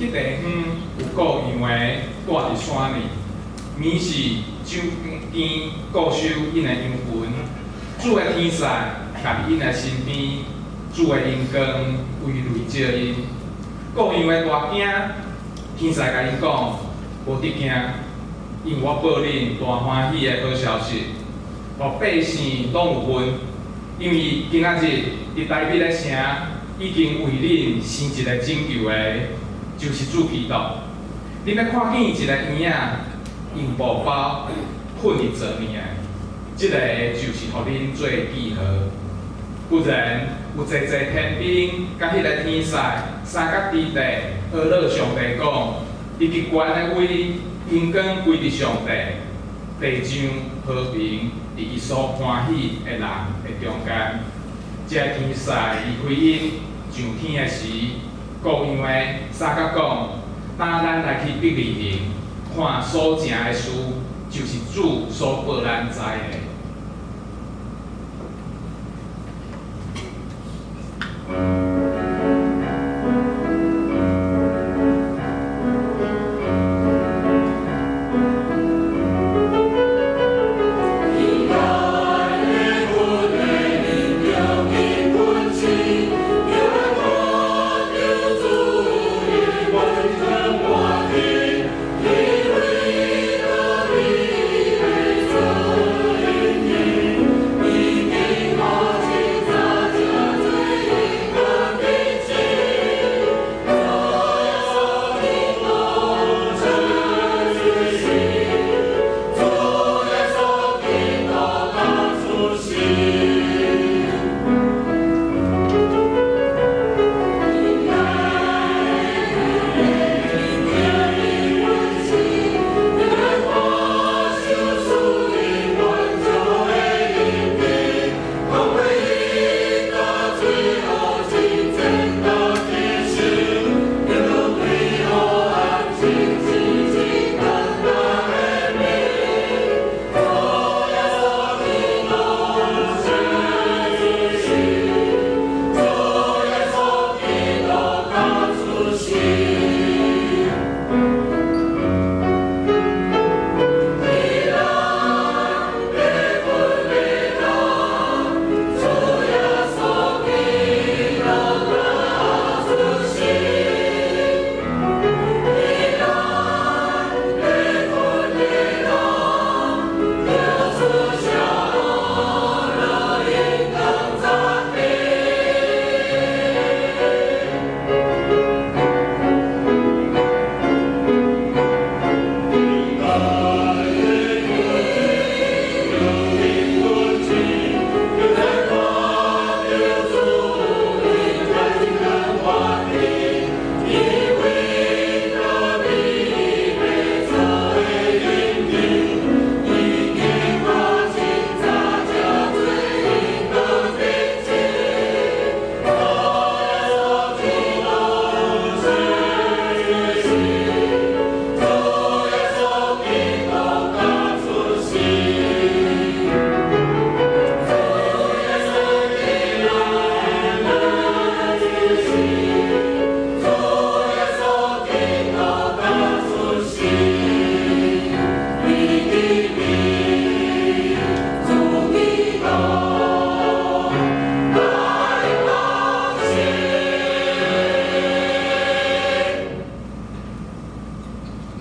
彼地方有羔羊的蹛佇山裡，暝時掌間顧守𪜶的羊群，主的天使徛佇𪜶的身邊，主的榮光圍內照𪜶。羔羊的大驚，天使共𪜶講：無得驚，因為我報恁大歡喜的好消息，予百姓攏有份。因為今仔日佇大衛的城已經為恁生一个拯救的，就是主基督。恁欲看見一个嬰仔用布包睏佇槽裡的，這个就是予恁做記號。忽然有濟濟天兵佮彼个天使相佮佇地阿樂上帝講：佇極懸的位，榮光歸佇上帝，地上和平佇伊所歡喜的人的中間。這个天使離開𪜶上天的時，羔羊的相佮講：帶咱來去伯利恆，看所成的事，就是主所報咱知的。